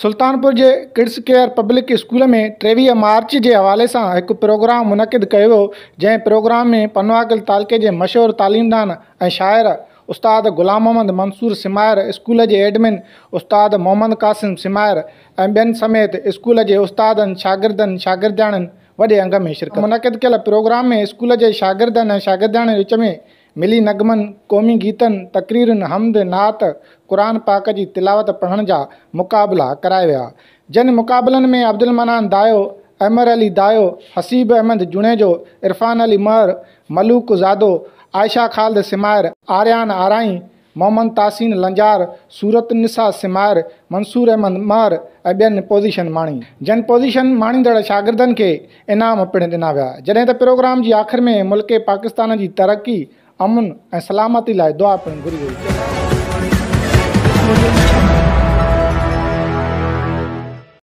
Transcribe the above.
سلطانپور جي kids care public school ۾ 23 march جي حوالي سان هڪ پروگرام منعقد ڪيو ويو، جنهن پروگرام ۾ پنوعاقل تعلقي جي مشهور تعليمدان ۽ شاعر استاد غلام محمد منصور سمائر، اسڪول جي ايڊمن استاد محمد قاسم سمائر ۽ ٻين سميت اسڪول جي استادن، شاگردن، شاگردياڻين وڏي انگ ۾ شرڪت منعقد ڪيل پروگرام ۾ اسڪول جي شاگردن ۽ شاگردياڻين وچ ۾ ملي نغمن، قومي گيتن، تقريرن، حمد، نعت، قرآن پاڪ جي تلاوت پڙهڻ جا مقابلا ڪرايا ويا، جن مقابلن ۾ عبدالمنان دايو، احمر علي دايو، حسيب احمد جوڻيجو، عرفان علي مهر، ملوڪ زادو، عائشه خالد سمائر، آريان آرائين، محمد تاسين لنجار، صورت النساء سمائر، منصور احمد مهر ۽ ٻين پوزيشن ماڻي. جن پوزيشن ماڻيندڙ شاگردن کي انعام پڻ ڏنا ويا. جڏهن ته پروگرام جي آخر ۾ ملڪ پاڪستان جي ترقي، امن ۽ سلامتي لاء دعا پڻ گهري وئي.